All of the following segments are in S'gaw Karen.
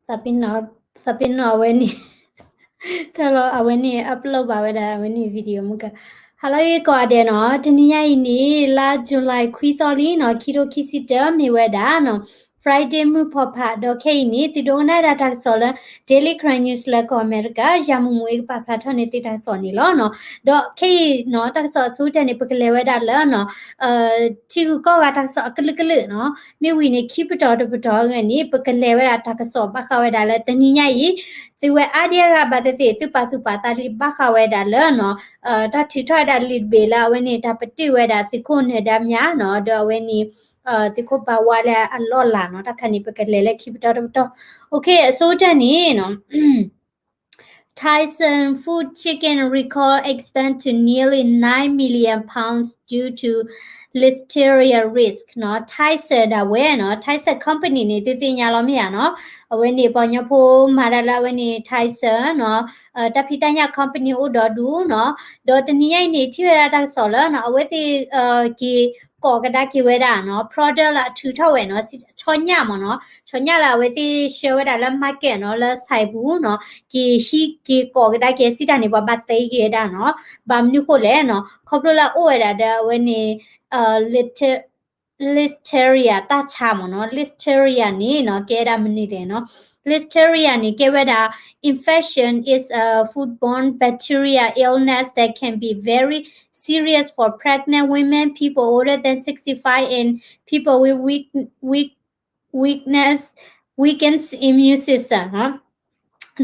သးပ့ၤနီၣ်, သးပ့ၤနီၣ်အဝဲန့ၣ်, တၢ်လီၤအဝဲန့ၣ် upload ဘၣ်ဝဲဒၣ်အဝဲန့ၣ် video မုၢ်က, ဟါလၢအဂ့ၤကိးဂၤဒဲးနီၤ, တနံၤညါအံၤန့ၣ် လါ July ခွံသီလံနီၤ, ခံထိခံဆံတၢ မ့ၢ်ဝဲဒၣ်နီၤ Friday မုၢ်ဖီဖး ဒီးခဲအံၤန့ၣ် သုဒိကနၣ်ဒၣ်တၢ်ကစီၣ်လၢ Daily Karen News လၢကီၢ်အမဲရကၤ, ယၤမုၢ်မူအကပာ်ဖျါထီၣ်န့ၢ်သုတၢ်ကစီၣ်န့ၣ်လီၤနီၤ. ဒီးခဲအံၤနီၤ တၢ်ကစီၣ်အဆိကတၢၢ်န့ၣ် ပကလဲၤဝဲဒၣ်လၢနီၤ ထံဂုၤကီၢ်ဂၤတၢ်ကစီၣ်အကလုာ်ကလုာ်နီၤ, မ့ၢ်ဝံၤန့ၣ် ခံပတီၢ်တပတီၢ်အဂ့ၢ်န့ၣ် ပကလဲၤဝဲဒၣ်တၢ်ကစီၣ်ဘၣ်ဃးဝဲဒၣ်လၢတနံၤညါအံၤ, သုဝဲအါဒံအါဂၤဘၣ်သ့ၣ်သ့ၣ် သုပာ်သူၣ်ပာ်သးလံဘၣ်ဃးဝဲဒၣ်လၢနီၤ တၢ်ထုးထီၣ်ဝဲဒၣ်လံာ်တဘ့ၣ်လၢအဝဲန့ၣ် တၢ်ပတုာ်ဝဲဒၣ်သုးခိၣ်နၢၤဒါမြနီၤ, ဒီးအဝဲန့ၣ် သုးခိၣ်ဘါဝါလၢအလီၢ်လၤနီၤ, တၢ်ခါန့ၣ် ပကလဲၤလၢခံပတီၢ်တပတီၢ်. အဆိကတၢၢ်န့ၣ်နီၤ Tyson food chicken recall expand to nearly nine million pounds due to listeria risk နီၤ. Tyson ဒၣ်ဝဲနီၤ, Tyson company န့ၣ် သုသ့ၣ်ညါလီၤမ့ၢ်ဧါနီၤ, အဝဲန့ၣ်ပှၤကညီဖိမၤတၢ်လၢအဝဲန့ၣ် Tyson နီၤ, တၢ်ဖံးတၢ်ညၣ် company အိၣ်ဒီဒူၣ်နီၤ, ဒီးတနံၤညါအံၤန့ၣ် ထံၣ်ဝဲဒၣ်တၢ်ကစီၣ်လၢနီၤ အဝဲသ့ၣ် က့ၤ ကိးကဒါက့ၤဝဲဒၣ်နီၤ product လၢအထုးထီၣ်ဝဲနီၤ ဆီညၣ်မ့ၢ်နီၤ, ဆီညၣ်လၢအဝဲသ့ၣ်ဆှၢဝဲဒၣ်လၢ market နီၤ လၢ ဆိုင်ပူၤ နီၤ က့ၤဟံးက့ၤကိးကဒါက့ၤစံးတၢ်န့ၣ် ပှၤဘၣ်သ့က့ၤဝဲဒၣ်နီၤ, ဘၣ်မနုၤဃိလဲၣ်နီၤ ခီဖျိလၢအအိၣ်ဝဲဒၣ်ဒီးအဝဲန့ၣ် listeria တၢ်ဆါမ့ၢ်နီၤ, listeria န့ၣ်နီၤ ကဲဒၣ်မနုၤလဲၣ်နီၤ, listeria န့ၣ် ကဲဝဲဒၣ် infection is a foodborne bacteria illness that can be very serious for pregnant women, people older than sixty-five, and people with weak, weak, weakness, weakened immune system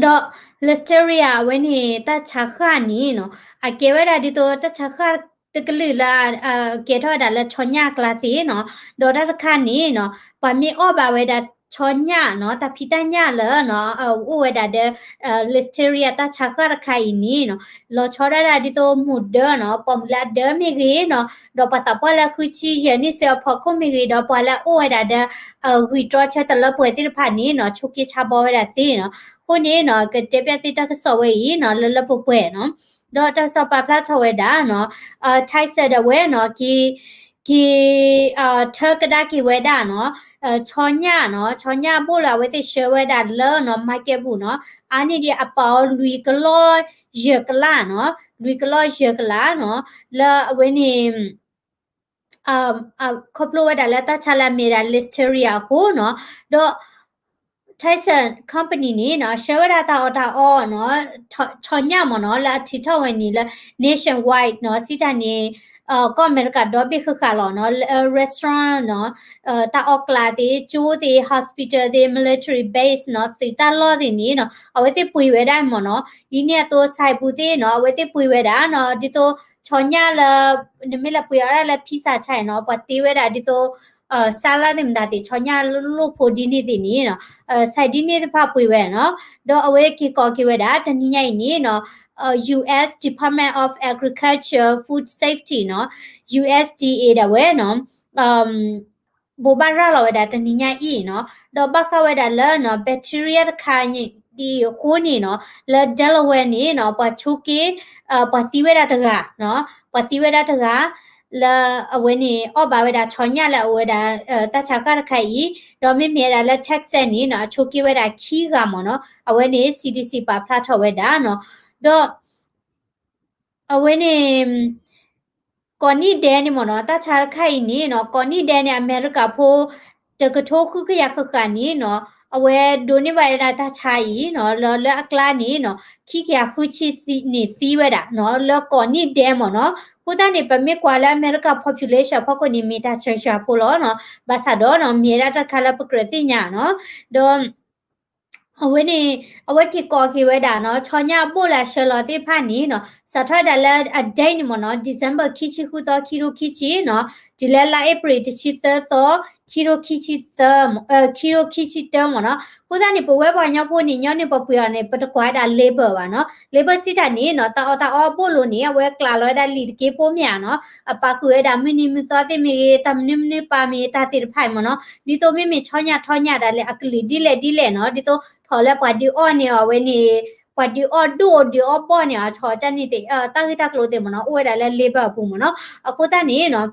ဒီး listeria အဝဲန့ၣ် တၢ်ဆါဃၢ်န့ၣ်နီၤ အကဲဝဲဒၣ်ဒ်သိးတၢ်ဆါဃၢ်တကလုာ်လၢ ကဲထီၣ်ဝဲဒၣ်လၢဆီညၣ်အကျါသ့ၣ်နီၤ, ဒီးတၢ်တခါန့ၣ်နီၤ ပှၤမ့ၢ်အီၣ်ဘၣ်ဝဲဒၣ်ဆီညၣ်နီၤ တၢ်ဖံးတၢ်ညၣ်လၢ အိၣ်ဝဲဒၣ်ဒီး listeria တၢ်ဆါဃၢ်တခါအံၤန့ၣ်နီၤ လီၤဆီဒၣ်တၢ်ဒ်သိးမိၢ်ဒၢနီၤ ပိာ်မုၣ်လၢအဒၢမ့ၢ်ဂ့ၤနီၤ ဒီးပှၤသးပှၢ်လၢဃုဆံယဲၢ်နံၣ်စ့အဖီခိၣ်မ့ၢ်ဂ့ၤ ဒီးပှၤလၢအအိၣ်ဝဲဒၣ်ဒီး ဂံၢ်တြီဆၢတလၢပှဲၤသ့ၣ်တဖၣ်န့ၣ်နီၤ ဆိးက့ဆါဘီဝဲဒၣ်သ့နီၤ, အဃိန့ၣ်နီၤ ကတဲပျၢ်သုတၢ်ကစီၣ်ဝဲအံၤနီၤ လၢလၢပှဲၤပှဲၤနီၤ, ဒီးတၢ်ကစီၣ်ပာ်ဖျါထီၣ်ဝဲဒၣ်နီၤ Tyson ဒၣ်ဝဲနီၤ က့ၤ က့ၤ ထၢကဒါက့ၤဝဲဒၣ်နီၤ ဆီညၣ်နီၤ ဆီညၣ်ဘိၣ်လၢအဝဲသ့ၣ်ဆှၢဝဲဒၣ်လၢနီၤ market ပူၤနီၤ အါန့ၢ်ဒံးအပီးလွံၢ်ကလီၢ်ယဲၢ်ကလးနီၤ လွံၢ်ကလီၢ်ယဲၢ်ကလးနီၤ လၢအဝဲန့ၣ် ခီဖျိဝဲဒၣ်လၢတၢ်ဆါလၢအမ့ၢ်ဒၣ် listeria အဃိနီၤ ဒီး Tyson company န့ၣ်နီၤ ဆှၢဝဲဒၣ်တၢ်အီၣ်တၢ်အီနီၤ ဆီညၣ်မ့ၢ်နီၤ လၢအထုးထီၣ်ဝဲန့ၣ်လၢ nationwide နီၤ စံးတၢ်န့ၣ် ကီၢ်အမဲရကၤဒီဘ့ၣ်ဃၣ်ဃၣ်လီၤနီၤ restaurant နီၤ တၢ်အီၣ်ကျးသ့ၣ် ကၠိသ့ၣ် hospital သ့ၣ် military base နီၤ သုးတၢ်လီၢ်သ့ၣ်န့ၣ်နီၤ အဝဲသ့ၣ်ပှ့ၤဝဲဒၣ်မ့ၢ်နီၤ ဒ်န့ၣ်အသိး ဆိုင်ပူၤသ့ၣ်နီၤ အဝဲသ့ၣ်ပှ့ၤဝဲဒၣ်နီၤ ဒ်သိး ဆီညၣ်လၢ နမ့ၢ်လဲၤပှ့ၤအီၣ်ဒၣ်လၢ pizza ဆါအံၤနီၤ ပှၤတ့ဝဲဒၣ်ဒ်သိး salad သ့ၣ်မတၤသ့ၣ် ဆီညၣ်လိၣ်ဖိဒ်န့ၣ်သ့ၣ်န့ၣ်နီၤ ဆိုင်ဒ်န့ၣ်တဖၣ်ပှ့ၤဝဲနီၤ ဒီးအဝဲက့ၤကိးက့ၤဝဲဒၣ် တနံၤညါအံၤန့ၣ်နီၤ U S Department of Agriculture Food Safety နီၤ U S D A ဒၣ်ဝဲနီၤ ဘိးဘၣ်ရၤလီၤဝဲဒၣ်တနံၤညါအံၤနီၤ ဒီးဘၣ်ဃးဝဲဒၣ်လၢနီၤ bacteria တခါန့ၣ် ဒ်အဃိန့ၣ်နီၤ လၢ Delaware န့ၣ်နီၤ ပှၤဆိးက့ ပှၤသံဝဲဒၣ်တဂၤနီၤ ပှၤသံဝဲဒၣ်တဂၤ လၢအဝဲန့ၣ် အီၣ်ဘၣ်ဝဲဒၣ်ဆီညၣ်လၢအအိၣ်ဝဲဒၣ် တၢ်ဆါဃၢ်တခါအံၤ ဒီးမ့မ့ၢ်ဝဲဒၣ်လၢ Texas န့ၣ်နီၤ အဆိးက့ဝဲဒၣ်ခံဂၤမ့ၢ်နီၤ အဝဲန့ၣ် C D C ပာ်ဖျါထီၣ်ဝဲဒၣ်နီၤ ဒီး အဝဲန့ၣ် ကိးနံၣ်ဒဲးန့ၣ်မ့ၢ်နီၤ တၢ်ဆါတခါအံၤန့ၣ်နီၤ ကိးနံၣ်ဒဲးန့ၣ် အမဲရကၤဖိ တကထိဃုကယၤဃၣ်ဃၣ်န့ၣ်နီၤ အဝဲဒိးန့ၢ်ဘၣ်ဝဲဒၣ်တၢ်ဆါအံၤနီၤ လၢ လၢအကျါန့ၣ်နီၤ ခံကယၤဃုဆံန့ၣ်သံဝဲဒၣ်နီၤ လၢကိးနံၣ်ဒဲးမ့ၢ်နီၤ အဃိသတးန့ၣ် ပမ့ၢ်ကွၢ်လၢအမဲရကၤ population အဖီခိၣ်န့ၣ် မ့ၢ်တၢ်ဆှၢဆှၢဖိလီၤနီၤ ဘၣ်ဆၣ်ဒီးနီၤ မ့ၢ်ဝဲဒၣ်တၢ်တခါလၢပကြၢးသ့ၣ်ညါနီၤ ဒီး အဝဲန့ၣ် အဝဲက့ၤကိးက့ၤဝဲဒၣ်နီၤ ဆီညၣ်ဘိၣ်လၢအဆှၢလီၤသ့ၣ်တဖၣ်န့ၣ်နီၤ စးထီၣ်ဝဲဒၣ်လၢအ date န့ၣ်မ့ၢ်နီၤ December ခံဆံဃုသီ ခံထိခံဆံနီၤ တုၤလၢလါအ့ဖြ့ၣ်တဆံသၢသီ ခံထိခံဆံသၢ ခံထိခံဆံတၢမ့ၢ်နီၤ အဃိသတးန့ၣ် ပဝဲပှၤကညီဖိန့ၣ် ညီနုၢ်ပှၤပှ့ၤအီၤန့ၣ် ပတကွၢ်ဝဲဒၣ် label ဘၣ်နီၤ label စံးတၢ်န့ၣ်နီၤ တၢ်အီၣ်တၢ်အီဘိၣ်လိၤန့ၣ် အဝဲကျးလီၤဝဲဒၣ်လံာ်တက့ဖိမ့ၢ်ဧါနီၤ အပာ်ဃုာ်ဝဲဒၣ်မုၢ်နံၤမုၢ်သီသ့ၣ်မ့ၢ်ဂ့ၤ တၢ်မနုၤမနုၤပာ်မ့ၢ်တၢ်သ့ၣ်တဖၣ်မ့ၢ်နီၤ ဒ်သိးမ့မ့ၢ်ဆီညၣ်ထီညၣ်ဒၣ်လဲာ် အကလုာ်ဒ်လဲၣ်ဒ်လဲၣ်နီၤ ဒ်သိးထီၣ်လၢပှၤဒုးအီၣ်န့ၢ်အီၤဝဲန့ၣ် ပှၤဒုးအီၣ်ဒိၣ်ဒုးအီၣ်ဘီၣ်န့ၢ်အီၤ ထီၣ်ကၢ်န့ၣ်သ့ၣ် တၢ်ဂ့ၢ်တၢ်ကျိၤသ့ၣ်မ့ၢ်နီၤ အိၣ်ဝဲဒၣ်လၢ label အပူၤမ့ၢ်နီၤ အဃိသတးန့ၣ်နီၤ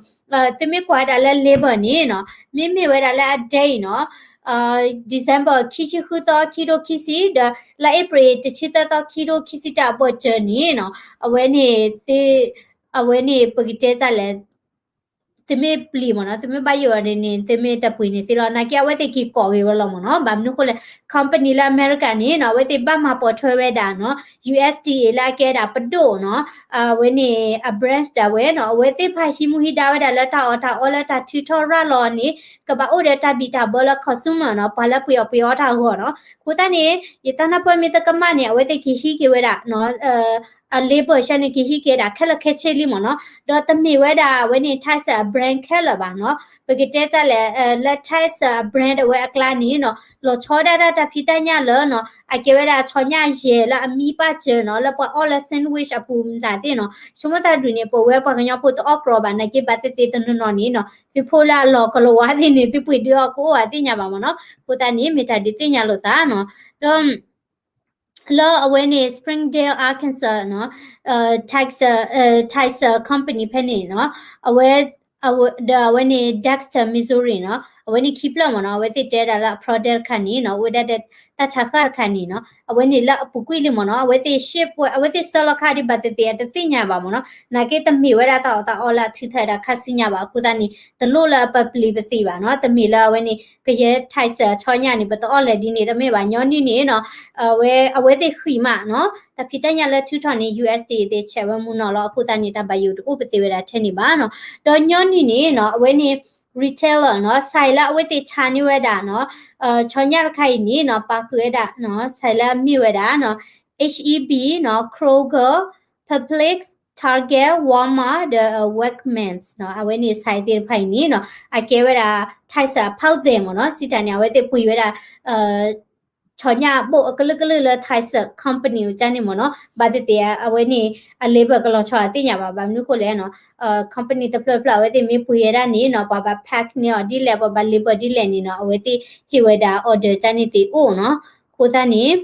သုမ့ၢ်ကွၢ်ဝဲဒၣ်လၢ label န့ၣ်နီၤ မ့မ့ၢ်ဝဲဒၣ်လၢအ date နီၤ December ခံဆံဃုသီ ခံထိခံဆံ ဒီးလါ April တဆံသၢသီ ခံထိခံဆံတၢ်အဘၢၣ်စၢၤန့ၣ်နီၤ အဝဲန့ၣ် အဝဲန့ၣ်ပကတဲတၢ်လဲၣ် သုမ့ၢ်ပျံၤမ့ၢ်နီၤ သုမ့ၢ်ဘၣ်ယိၣ်အီၤန့ၣ် သုမ့ၢ်တပှ့ၤန့ၣ်သ့လီၤ နာ်က့အဝဲသ့ၣ်က့ၤကိးက့ၤဝဲလီၤမ့ၢ်နီၤ ဘၣ်မနုၤအဃိလဲၣ် company လၢအမဲရကၤန့ၣ်နီၤ အဝဲသ့ၣ်ဘၣ်မၤပိာ်ထွဲဝဲဒၣ်နီၤ ယူၣ် USDA လၢအကဲဒၣ်ပဒိၣ်နီၤ အဝဲန့ၣ် အ branch ဒၣ်ဝဲနီၤ အဝဲသ့ၣ်တဖၣ်ဟံးမူဟံးဒါဝဲဒၣ်လၢတၢ်အီၣ်တၢ်အီလၢတၢ်ထုးထီၣ်ရၤလီၤန့ၣ် ကဘၣ်အိၣ်ဒီးတၢ်ဘံၣ်တၢ်ဘၢလၢ consumer နီၤ ပှၤလၢပှ့ၤအီၣ်ပှ့ၤအီတၢ်အဂီၢ်နီၤ အဃိသတးန့ၣ် ယတၢ်နၢ်ပၢၢ်မ့ၢ်တကမၣ်န့ၣ် အဝဲသ့ၣ်က့ၤဟံးက့ၤဝဲဒၣ်နီၤ အ labor ဆၢန့ၣ်က့ၤဟံးက့ၤဒၣ်ခဲလၢာ်ခဲဆ့လံမ့ၢ်နီၤ ဒီးတမ့ၢ်ဝဲဒၣ်အဝဲန့ၣ် Tyson အ brand ခဲလၢာ်ဘၣ်နီၤ ပကတဲတၢ်လဲၣ် လၢ Tyson အ brand အဝဲအကျါန့ၣ်နီၤ လီၤဆီဒၣ်တၢ်တၢ်ဖံးတၢ်ညၣ်လၢနီၤ အကဲဝဲဒၣ်ဆီညၣ်ယဲၢ်လၢအမံဘၣ်စၢၤနီၤ လၢပှၤအီၣ်လၢ sandwich အပူၤမတၤသ့ၣ်နီၤ ဆိကမိၣ်တၢ်ဒုးန့ၣ် ပဝဲပှၤကညီဖိတအီၣ်ကြီဘၣ် နာ်က့ဘၣ်သ့ၣ်သ့ၣ်တနီၤနီၤန့ၣ်နီၤ သုဖိလၢအလီၤကလီၤဝါသ့ၣ်န့ၣ် သုပှ့ၤဒုးအီၣ်ကအိၣ်ဘၣ်သ့ၣ်ညါဘၣ်မ့ၢ်နီၤ အဃိသတးန့ၣ် မ့ၢ်တၢ်ဒုးသ့ၣ်ညါလိာ်သးနီၤ ဒီး လၢအဝဲန့ၣ် Springdale Arkansas နီၤ Tyson Tyson company ဖဲန့ၣ်နီၤ အဝဲ ဒီးအဝဲန့ၣ် Dexter Missouri နီၤ အဝဲန့ၣ်ခံဖျၢၣ်မ့ၢ်နီၤ အဝဲသ့ၣ်တဲဒၣ်လၢအ product တခါန့ၣ်နီၤ အိၣ်ဝဲဒၣ်ဒီးတၢ်ဆါဃၢ်တခါန့ၣ်နီၤ အဝဲန့ၣ်လၢအပူၤကွံာ်လံမ့ၢ်နီၤ အဝဲသ့ၣ် ship ဝဲ အဝဲသ့ၣ်ဆှၢလီၤခါဒံးဘၣ်သ့ၣ်သ့ၣ် အတသ့ၣ်ညါဘၣ်မ့ၢ်နီၤ နာ်က့တမ့ၢ်ဝဲဒၣ်တၢ်အီၣ်တၢ်အီလၢအထုးထီၣ်ဝဲဒၣ်ခါဆူညါဘၣ် အဃိသတးန့ၣ် တလိၣ်လၢအပပျံၤပသံးဘၣ်နီၤ တမ့ၢ်လၢအဝဲန့ၣ် ကယဲ Tyson ဆီညၣ်န့ၣ် ပတအီၣ်လဲၣ်ဒ်န့ၣ် တမ့ၢ်ဘၣ် ညီနုၢ်န့ၣ်နီၤ အဝဲ အဝဲသ့ၣ်ဃံးမးနီၤ တၢ်ဖံးတၢ်ညၣ်လၢထုးထီၣ်န့ၣ် ယူၣ် USDA သ့ၣ်ဆဲးဝဲမူနီၤလီၤ အဃိသတးန့ၣ် တၢ်ဘၣ်ယိၣ်တအိၣ်ပသ့ဝဲဒၣ်ထဲန့ၣ်ဘၣ်နီၤ ဒီးညီနုၢ်န့ၣ်နီၤ အဝဲန့ၣ် retailer နီၤ ဆိုင်လၢအဝဲသ့ၣ်ဆါန့ၢ်ဝဲဒၣ်နီၤ ဆီညၣ်တခါအံၤန့ၣ်နီၤ ပာ်ဃုာ်ဝဲဒၣ်နီၤ ဆိုင်လၢအမ့ၢ်ဝဲဒၣ်နီၤ H-E-B နီၤ Kroger, Publix, Target, Walmart ဒီး Wegmans နီၤ အဝဲန့ၣ် ဆိုင်သ့ၣ်တဖၣ်အံၤန့ၣ်နီၤ အကဲဝဲဒၣ် Tyson အဖောက်သည်မ့ၢ်နီၤ စံးတၢ်န့ၣ် အဝဲသ့ၣ်ပှ့ၤဝဲဒၣ် ဆီညၣ်ဘိၣ်အကလုာ်ကလုာ်လၢ Tyson company အကါန့ၣ်မ့ၢ်နီၤ ဘၣ်သ့ၣ်သ့ၣ် အဝဲန့ၣ် အ label ကလီၤဆီအသ့ၣ်ညါဘၣ် ဘၣ်မနုၤဃိလဲၣ်နီၤ company တဖျၢၣ်ဖျၢၣ် အဝဲသ့ၣ်မ့ၢ်ပှ့ၤဝဲဒၣ်န့ၣ်နီၤ ပှၤဘၣ် pack န့ၢ်အီၤဒ်လဲၣ် ပှၤဘၣ် label ဒ်လဲၣ်န့ၣ်နီၤ အဝဲသ့ၣ်ဟ့ၣ်ဝဲဒၣ် order ကါန့ၣ်သ့ၣ်အိၣ်နီၤ အဃိသတးန့ၣ်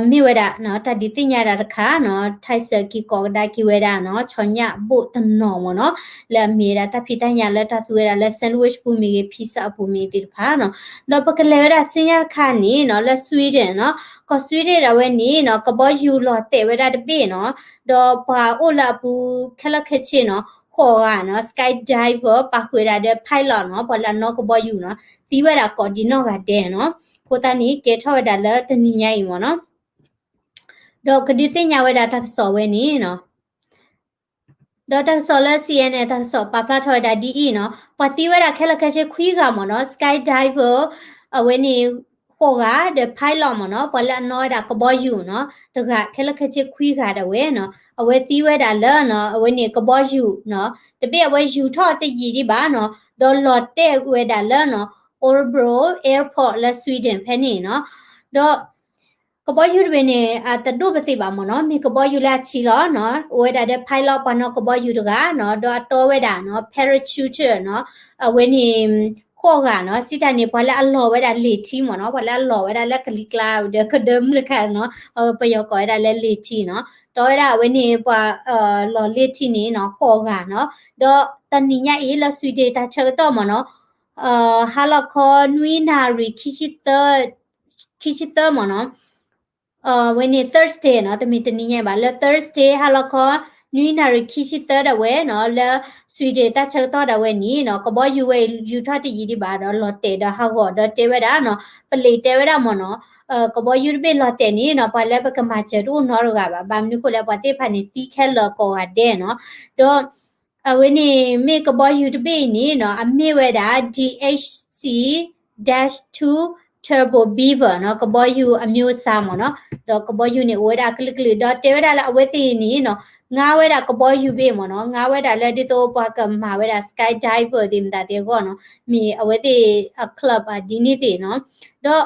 မ့ၢ်ဝဲဒၣ် တၢ်ဒုးသ့ၣ်ညါဒၣ်တခါနီၤ Tyson က့ၤကိးကဒါက့ၤဝဲဒၣ်နီၤ ဆီညၣ်ဘိၣ်တနီၤမ့ၢ်နီၤ လၢအမ့ၢ်ဝဲဒၣ်တၢ်ဖံးတၢ်ညၣ်လၢတၢ်သူဝဲဒၣ်လၢ sandwich ပူၤမ့ၢ်ဂ့ၤ pizza အပူၤမ့ၢ်ဂ့ၤသ့ၣ်တဖၣ်နီၤ ဒီးပကလဲၤဝဲဒၣ်ဆူညါတခါန့ၣ်နီၤ လၢ Sweden နီၤ ကီၢ် Sweden ဒၣ်ဝဲန့ၣ်နီၤ ကဘီယူၤလီၤတဲာ်ဝဲဒၣ်တဘ့ၣ်နီၤ ဒီးပှၤအိၣ်လၢအပူၤခဲလၢာ်ခဲဆ့နီၤ ဃိးဂၤနီၤ skydiver ပာ်ဃုာ်ဝဲဒၣ်ဒီး pilot နီၤ ပှၤလၢအနီၣ်ကဘီယူၤနီၤ သံဝဲဒၣ်ကိးဒံးနီၢ်ဂၤဒဲးနီၤ အဃိသတးန့ၣ် ကဲထီၣ်ဝဲဒၣ်လၢတနံၤညါအံၤမ့ၢ်နီၤ ဒီးကဒုးသ့ၣ်ညါဝဲဒၣ်တၢ်ကစီၣ်ဝဲန့ၣ်နီၤ ဒီးတၢ်ကစီၣ်လၢ C N N တၢ်ကစီၣ်ပာ်ဖျါထီၣ်ဝဲဒၣ်ဒ်အံၤနီၤ ပှၤသံဝဲဒၣ်ခဲလၢာ်ခဲဆ့ခွံဂၤမ့ၢ်နီၤ skydiver အဝဲန့ၣ် ဃိးဂၤ ဒီး pilot မ့ၢ်နီၤ ပှၤလၢအနီၣ်ဝဲဒၣ်ကဘီယူၤနီၤ တဂၤ ခဲလၢာ်ခဲဆ့ခွံဂၤဒၣ်ဝဲနီၤ အဝဲသံဝဲဒၣ်လၢနီၤ အဝဲန့ၣ်ကဘီယူၤနီၤ တဘ့ၣ်အဝဲယူၤထီၣ်တယံာ်ဒံးဘၣ်နီၤ ဒီးလီၤတဲာ်ဝဲဒၣ်လၢနီၤ Örebro Airport လၢ Sweden ဖဲန့ၣ်နီၤ ဒီး ကဘီယူၤတဘ့ၣ်န့ၣ် အတဒိၣ်ပသ့ၣ်ဘၣ်မ့ၢ်နီၤ မ့ၢ်ကဘီယူၤလၢအဆံးလီၤနီၤ အိၣ်ဝဲဒၣ်ဒီး pilot ပှၤနီၣ်ကဘီယူၤတဂၤနီၤ ဒီးအတီဝဲဒၣ်နီၤ parachuter နီၤ အဝဲန့ၣ် ဃိးဂၤနီၤ စံးတၢ်န့ၣ် ပှၤလၢအလီၤဝဲဒၣ်လ့ၤထံမ့ၢ်နီၤ ပှၤလၢအလီၤဝဲဒၣ်လၢကလံၤကျါဒီးကဒၢမုၢ်တခါနီၤ ပယီၤကိးဝဲဒၣ်လၢလ့ၤထံနီၤ တီဝဲဒၣ်အဝဲန့ၣ် ပှၤလီၤလ့ၤထံန့ၣ်နီၤ ဃိးဂၤနီၤ ဒီးတနံၤညါအံၤလၢ Sweden တၢ်ဆၢကတီၢ်မ့ၢ်နီၤ ဟါလီၤခီနွံနၣ်ရံၣ် ခံဆံသၢမ့ၢ်နီၤ အဝဲန့ၣ် Thursday နီၤ တမ့ၢ်တနံၤညါဘၣ် လၢ Thursday ဟါလီၤခီ နွံနၣ်ရံၣ်ခံဆံသၢဒၣ်ဝဲနီၤ လၢ Sweden တၢ်ဆၢကတီၢ်ဒၣ်ဝဲန့ၣ်နီၤ ကဘီယူၤဝဲအံၤ ယူၤထီၣ်တယံာ်ဒံးဘၣ်ဒီး လီၤတဲာ်ဒီးဟးဂီၤဒီးတဲဝဲဒၣ်နီၤ ပလံးတဲဝဲဒၣ်မ့ၢ်နီၤ ကဘီယူၤတဘ့ၣ်လီၤတဲာ်န့ၣ်နီၤ ပှၤလၢပကမၤစၢၤတအိၣ်နီတဂၤဘၣ် ဘၣ်မနုၤဃိလဲၣ် ပှၤသ့ၣ်တဖၣ်န့ၣ် သံခဲလၢာ်ကိးဂၤဒဲးနီၤ ဒီး အဝဲန့ၣ်မ့ၢ်ကဘီယူၤတဘ့ၣ်အံၤန့ၣ်နီၤ အမ့ၢ်ဝဲဒၣ် D H C dash two Turbo Beaver နီၤ ကဘီယူၤအမျိုးအစားမ့ၢ်နီၤ ဒီးကဘီယူၤန့ၣ် အိၣ်ဝဲဒၣ်အကလုာ်ကလုာ် ဒီးတဲဝဲဒၣ်လၢအဝဲသ့ၣ်န့ၣ်နီၤ ငါဝဲဒၣ်ကဘီယူၤဘ့ၣ်မ့ၢ်နီၤ ငါဝဲဒၣ်လၢဒ်သိးပှၤကမၤဝဲဒၣ် skydiver သ့ၣ်မတၤသ့ၣ်အဂီၢ်နီၤ မ့ၢ်အဝဲသ့ၣ်အ club အဒ်န့ၣ်သ့ၣ်နီၤ ဒီး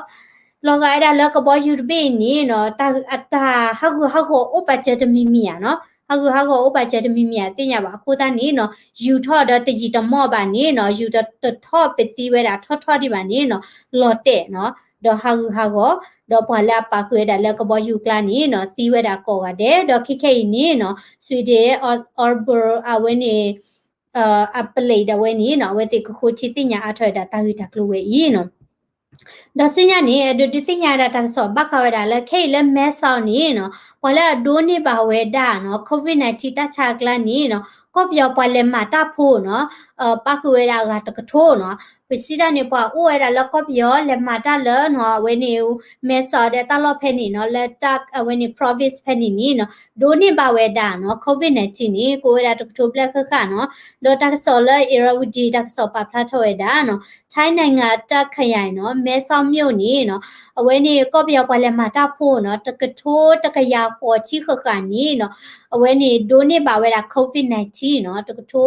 လီၤဂာ်ဝဲဒၣ်လၢကဘီယူၤတဘ့ၣ်အံၤန့ၣ်နီၤ အတၢ်ဟးဂူာ်ဟးဂီၤအိၣ်ပာ်စၢၤတမံၤမံၤဧါနီၤ ဟးဂူာ်ဟးဂီၤအိၣ်ပာ်စၢၤတမံၤမံၤဧါသ့ၣ်ညါဘၣ် အဃိသတးန့ၣ်နီၤ ယူၤထီၣ်ဒီးတယံာ်တမီၢ်ဘၣ်န့ၣ်နီၤ ယူၤတထီၣ်ပသံဝဲဒၣ်ထီၣ်ထီၣ်ဒံးဘၣ်န့ၣ်နီၤ လီၤတဲာ်နီၤ ဒီးဟးဂူာ်ဟးဂီၤ ဒီးပှၤလၢအပာ်ဃုာ်ဝဲဒၣ်လၢကဘီယူၤကျါန့ၣ်နီၤ သံဝဲဒၣ်ကိးဂၤဒဲး ဒီးခဲခဲအံၤန့ၣ်နီၤ Sweden Örebro အဝဲန့ၣ် အပလံးဒၣ်ဝဲန့ၣ်နီၤ အဝဲသ့ၣ်ကဃိထံသ့ၣ်ညါအါထီၣ်ဝဲဒၣ်တၢ်ဂ့ၢ်တၢ်ကျိၤဝဲအံၤနီၤ ဒီးစံညါန့ၣ် အဲၣ်ဒိးဒုးသ့ၣ်ညါဝဲဒၣ်တၢ်ကစီၣ်ဘၣ်ဃးဝဲဒၣ်လၢ ခဲအံၤလၢမဲဆီးန့ၣ်နီၤ ပှၤလၢအဒိးန့ၢ်ဘၣ်ဝဲဒၣ်နီၤ COVID nineteen တၢ်ဆါအကျါန့ၣ်နီၤ ကီၢ်ပယီၤပှၤလဲၤမၤတၢ်ဖိနီၤ ပၣ်ဃုာ်ဝဲဒၣ်အဂၤတကထိနီၤ ပစံးတၢ်န့ၣ် ပှၤအိၣ်ဝဲဒၣ်လၢကီၢ်ပယီၤလဲၤမၤတၢ်လၢနီၤ အဝဲန့ၣ် မဲဆီးဒီးတၢ်လီၢ်ဖဲန့ၣ်နီၤ လၢတၢ်အဝဲန့ၣ် province ဖဲန့ၣ်န့ၣ်နီၤ ဒိးန့ၢ်ဘၣ်ဝဲဒၣ်နီၤ COVID nineteen န့ၣ် ကအိၣ်ဝဲဒၣ်တကထိဘျဲၣ်ဃၣ်ဃၣ်နီၤ ဒီးတၢ်ကစီၣ်လၢ Irrawaddy တၢ်ကစီၣ်ပာ်ဖျါထီၣ်ဝဲဒၣ်နီၤ ထိုင်းနိုင်ငံ တာ့ခ်ခရိုင်နီၤ မဲဆီးမြို့န့ၣ်နီၤ အဝဲန့ၣ် ကီၢ်ပယီၤပှၤလဲၤမၤတၢ်ဖိနီၤ တကထိတကယၤဃိးဆံဃၣ်ဃၣ်န့ၣ်နီၤ အဝဲန့ၣ်ဒိးန့ၢ်ဘၣ်ဝဲဒၣ် COVID nineteen နီၤ တကထိ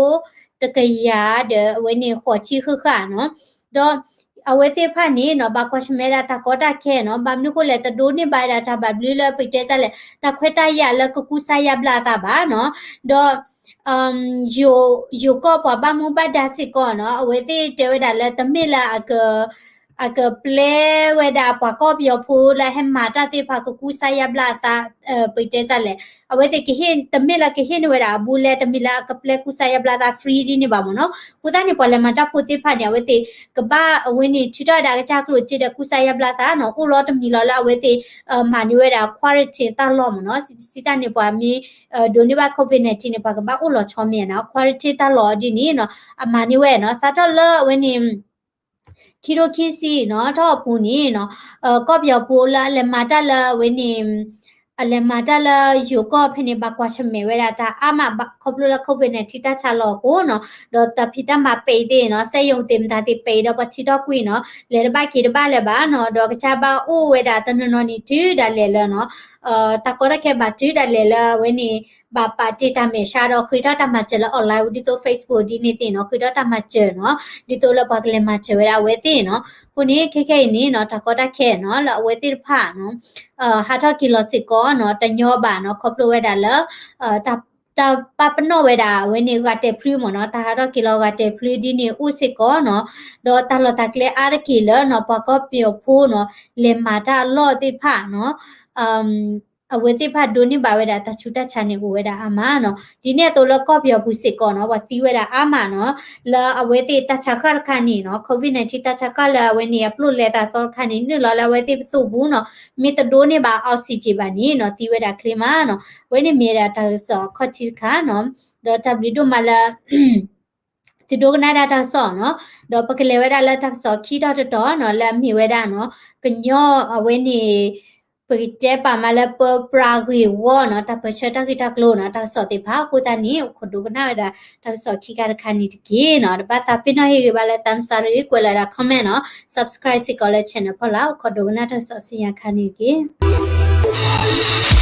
တကယၤဒီးအဝဲန့ၣ်ဃိးဆံဃၣ်ဃၣ်နီၤ ဒီးအဝဲသ့ၣ်တဖၣ်န့ၣ်နီၤ ဘၣ်ကွၢ်ဆၢၣ်မဲာ်ဒၣ်တၢ်ကီတၢ်ခဲနီၤ ဘၣ်မနုၤဃိလဲၣ် တဒိးန့ၢ်ဘၣ်ဝဲဒၣ်တၢ်ဘၣ်ဘျုးလၢပကတဲတၢ်လဲၣ် တၢ်ခွဲးတၢ်ယာ်လၢကကူစါယါဘျါအသးဘၣ်နီၤ ဒီး ယိၤကီၢ်ပှၤဘၣ်မူဘၣ်ဒါစ့ၢ်ကီးနီၤ အဝဲသ့ၣ်တဲဝဲဒၣ်လၢတမ့ၢ်လၢ အကပျဲဝဲဒၣ်ပှၤကီၢ်ပယီၤဖိလၢဟဲမၤတၢ်သ့ၣ်တဖၣ်ကကူစါယါဘျါအသး ပတဲတၢ်လဲၣ် အဝဲသ့ၣ်ကဟ့ၣ် တမ့ၢ်လၢကဟ့ၣ်န့ၢ်ဝဲဒၣ်အဘူးလဲ တမ့ၢ်လၢအကပျဲကူစါယါဘျါအသး free ဒ်န့ၣ်ဘၣ်မ့ၢ်နီၤ အဃိသတးန့ၣ် ပှၤလဲၤမၤတၢ်ဖိသ့ၣ်တဖၣ်န့ၣ် အဝဲသ့ၣ်ကဘၣ်အဝဲန့ၣ် ထုးထီၣ်ဝဲဒၣ်အကစၢ်ကျိၣ်စ့ဒီးကူစါယါဘျါအသးနီၤ အိၣ်လီၤတမံၤလီၤလၢအဝဲသ့ၣ် မၤန့ၢ်ဝဲဒၣ် quarantine တၢ်လီၢ်မ့ၢ်နီၤ စံးတၢ်န့ၣ် ပှၤမ့ၢ်ဒိးန့ၢ်ဘၣ် COVID nineteen န့ၣ် ပှၤကဘၣ်အိၣ်လီၤဆီမ့ၢ်နီၤ quarantine တၢ်လီၢ်ဒ်န့ၣ်နီၤ အမၤန့ၢ်ဝဲနီၤ စးထီၣ်လၢအဝဲန့ၣ် ခံထိခံဆံနီၤ ထီၣ်အပူၤန့ၣ်နီၤ ကီၢ်ပယီၤဖိလၢအလဲၤမၤတၢ်လၢအဝဲန့ၣ် အလဲၤမၤတၢ်လၢယိၤကီၢ်ဖဲန့ၣ် ဘၣ်ကွၢ်ဆၢၣ်မဲာ်ဝဲဒၣ်တၢ်အါမး ခီဖျိလၢ COVID nineteen တၢ်ဆါလီၤအဃိနီၤ ဒီးတၢ်ဖံးတၢ်မၤပဲာ်သ့ၣ်နီၤ စက်ရုံသ့ၣ်မတၤသ့ၣ်ပဲာ်ဒီးပှၤထံထီၣ်ကွံာ်နီၤ လဲၤတဘၣ်က့ၤတဘၣ်လၢၤဘၣ်နီၤ ဒီးကစၢ်ဘၣ်အိၣ်ဝဲဒၣ်တနီၤနီၤန့ၣ် တုၤဒၣ်လဲာ်လၢနီၤ တၢ်ကီတၢ်ခဲဘၣ်တုၤဒၣ်လဲာ်လၢအဝဲန့ၣ် ဘၣ်ပာ်တ့ၢ်တၢ်မဲာ်ဆှးဒီးဃ့ထီၣ်တၢ်မၤစၢၤလၢ online ဒ်သိး Facebook ဒ်န့ၣ်သ့ၣ်နီၤ ဃ့ထီၣ်တၢ်မၤစၢၤနီၤ ဒ်သိးလၢပှၤကလဲၤမၤစၢၤဝဲဒၣ်အဝဲသ့ၣ်နီၤ အဃိန့ၣ် ခဲခဲအံၤန့ၣ်နီၤ တၢ်ကီတၢ်ခဲနီၤ လၢအဝဲသ့ၣ်တဖၣ်နီၤ ဟးထီၣ်က့ၤလီၤစ့ၢ်ကီးနီၤ တညီဘၣ်နီၤ ခီဖျိဝဲဒၣ်လၢ တၢ်ပာ်ပနီၣ်ဝဲဒၣ်အဝဲန့ၣ် ဂာ်တဲာ်ဖျုးမ့ၢ်နီၤ တၢ်ဟးထီၣ်က့ၤလီၤဂာ်တဲာ်ဖျုးဒ်န့ၣ်အိၣ်စ့ၢ်ကီးနီၤ ဒီးတၢ်လီၢ်တၢ်ကျဲအါတက့ၢ်လၢနီၤ ပှၤကီၢ်ပယီၤဖိနီၤ လဲၤမၤတၢ်အလီၢ်သ့ၣ်တဖၣ်နီၤ အဝဲသ့ၣ်တဖၣ်ဒိးန့ၢ်ဘၣ်ဝဲဒၣ်တၢ်ဆူးတၢ်ဆါန့ၣ်အိၣ်ဝဲဒၣ်အါမးနီၤ ဒ်န့ၣ်အသိးလၢကီၢ်ပယီၤပူၤစ့ၢ်ကီးနီၤ ပှၤသံဝဲဒၣ်အါမးနီၤ လၢအဝဲသ့ၣ်တၢ်ဆါဃၣ်တခါန့ၣ်နီၤ COVID nineteen တၢ်ဆါဃၣ်လၢအဝဲန့ၣ်အပျိၢ်လဲအသးသီတခါန့ၣ် နုာ်လီၤလၢအဝဲသ့ၣ်ပသိၣ်ပူၤနီၤ မ့ၢ်တဒိးန့ၢ်ဘၣ် oxygen ဘၣ်န့ၣ်နီၤ သံဝဲဒၣ်ချ့မးနီၤ အဝဲန့ၣ်မ့ၢ်ဝဲဒၣ်တၢ်ကစီၣ်ခီၣ်ထံးတခါနီၤ ဒီးတၢ်ဘျုးဒိၣ်မးလၢ သုဒိကနၣ်ဒၣ်တၢ်ကစီၣ်နီၤ ဒီးပကလဲၤဝဲဒၣ်လၢတၢ်ကစီၣ်ခံထီၣ်တတီၤနီၤ လၢအမ့ၢ်ဝဲဒၣ်နီၤ ကညီအဝဲန့ၣ် ပကတဲပာ်မးလၢပပြးဂ့ၢ်ဝီနီၤ တၢ်ပၢၢ်ဆၢတၢ်ဂ့ၢ်တၢ်ကျိၤနီၤ တၢ်ကစီၣ်သ့ၣ်တဖၣ် အဃိသတးန့ၣ် အိၣ်ခိးဒိကနၣ်ဝဲဒၣ် တၢ်ကစီၣ်ခံခါတခါန့ၣ်တက့ၢ်နီၤ တဘၣ်သးပ့ၤနီၣ်ဟ့ၣ်ဂ့ၤဘၣ်လၢ သးစၢ်ရ့ ကွဲးလီၤဒၣ် comment နီၤ subscribe စ့ၢ်ကီးလၢ channel ဖီလာ် အိၣ်ခိးဒိကနၣ်တၢ်ကစီၣ်ဆူညါခါန့ၣ်တက့ၢ်.